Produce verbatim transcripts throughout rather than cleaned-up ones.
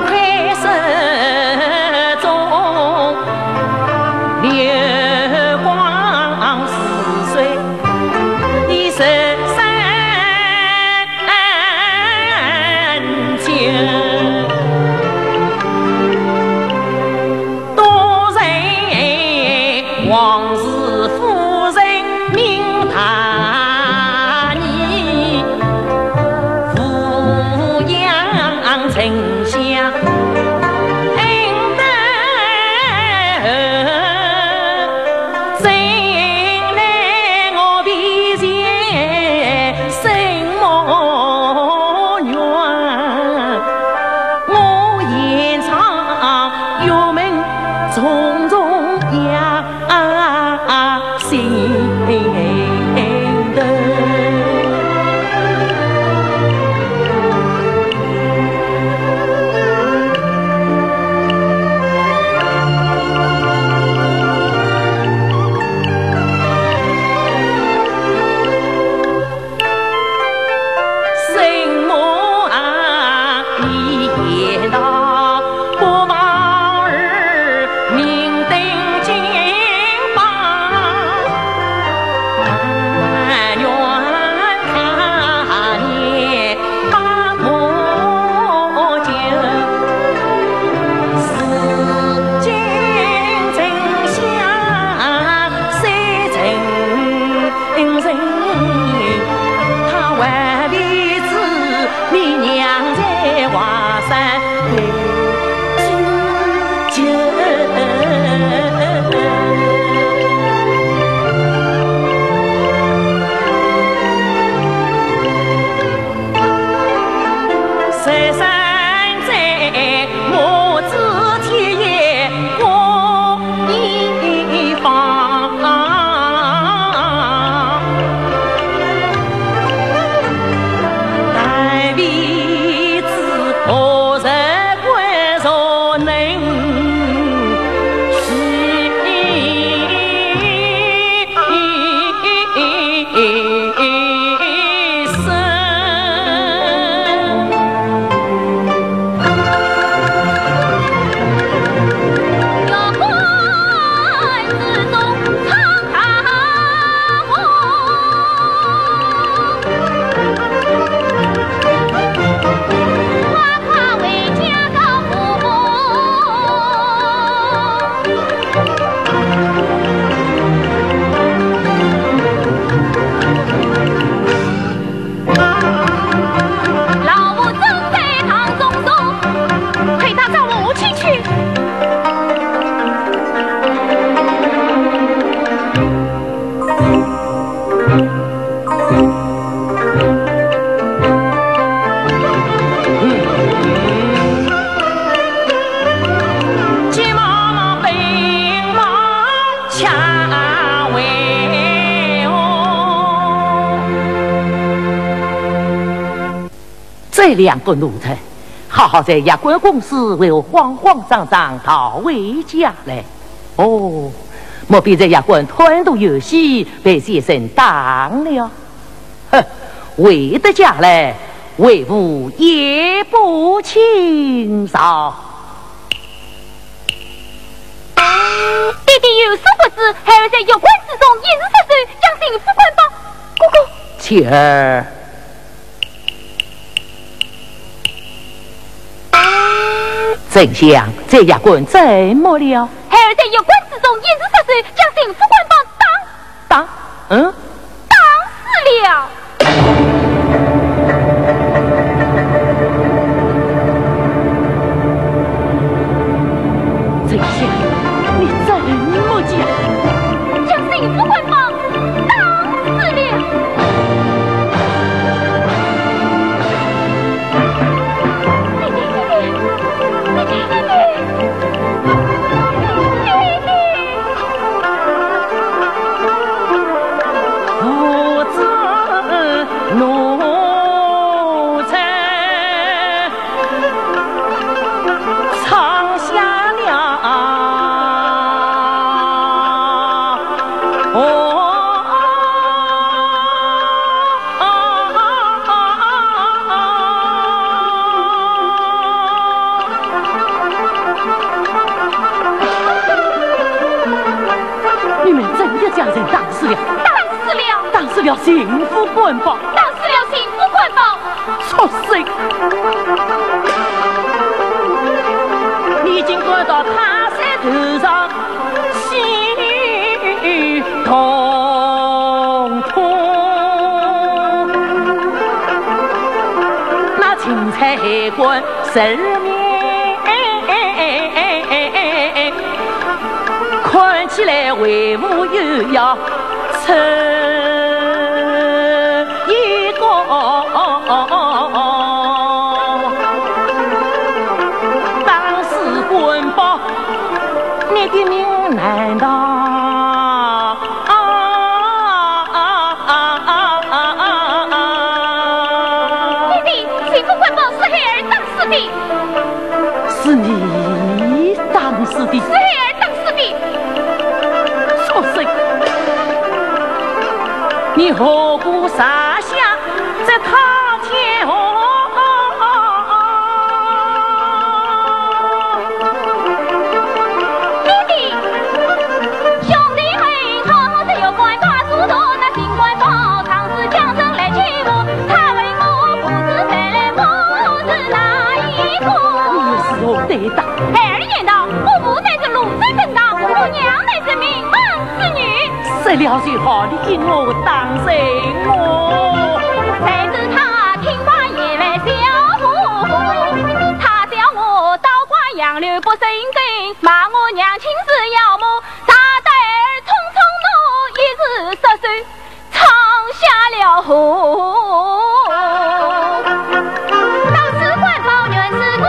黑色中流光似水，一十三九。 多谢王氏夫人明大义，抚养丞相恩德，真奈我比肩生母缘。 我言长学问，重重要心头。 生母啊，你言道不忘儿命定金榜，但愿他年八莫久，如今丞相虽成 人，他还未知你娘在华山之久。 十三载，母子天也各一方。但未知何日归，若能续 老夫正在堂中坐，快打招呼去去。 急忙忙奔忙下跪哦。这两个奴才，好好在驿馆公事，为何慌慌张张逃回家来？哦，莫非这驿馆贪图游戏，被先生打了？ 哼，回得家来，为父夜不轻朝。爹爹有所不知，孩儿在驿馆之中一时失手，将新妇捆绑。哥哥，巧儿，丞相，这驿馆怎么了？孩儿在驿馆之中一时失手，将新妇捆绑打 打，嗯？打死了。丞相，你怎么讲？将新妇捆绑，打死了。爹爹，爹爹，爹爹，爹爹。了巡抚官宝。打死了巡抚官宝。畜生！你竟敢到泰山头上戏弄童童，那钦差官 人面，看起来为父又要出一个。打死官宝，你的命难逃。 爹爹，巡抚官宝是孩儿打死的。是你打死的？是孩儿打死的。畜生！你何故设下这塌天祸？ 爹爹，兄弟们，好好的有官大书童，那新官宝常是将人来欺负，他问我不是谁来，我是哪一个？你是我对打。孩儿言道，我父乃是龙争虎斗，我娘乃是名门之女。说了就好，你给我当真我。谁知他听罢也来笑呵呵，他笑我倒挂杨柳不成根， 骂我娘亲是妖魔，他带儿匆匆弄一时失手闯下了祸。打死官宝原是我。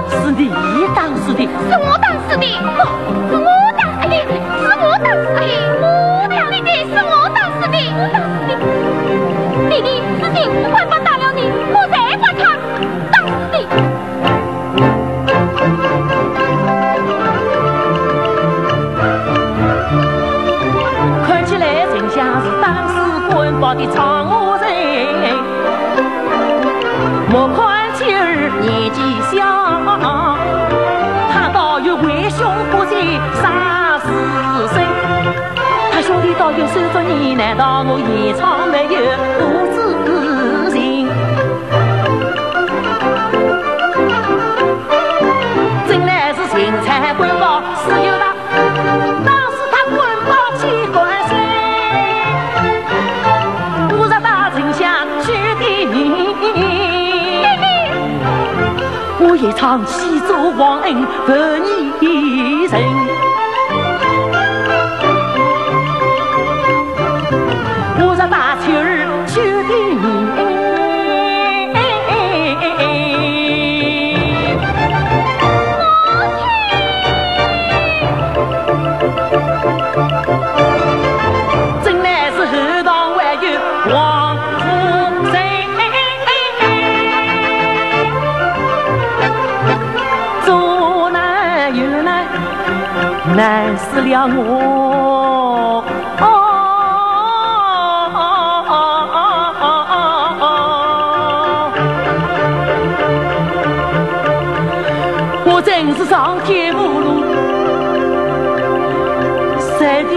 是你打死的？是我打死的。不，是我打死的，是我打死的，我打死的，是我打死的，我打死的。爹爹，是巡抚官宝打了你，我才把他打死的。 看起来丞相是打死官宝的唱和人，莫看妻儿年纪小，他倒有为兄不计杀子孙。他兄弟倒有手足义，难道我严昌没有父子情？ 真乃是钦差官宝势又大，打死他官宝岂敢信？我若打丞相去的命，我也唱戏做皇恩不义人。 我若打妻儿去的命，真乃是后堂还有王夫人。做男有难，难死了我。 哦，我真是上天无路，实地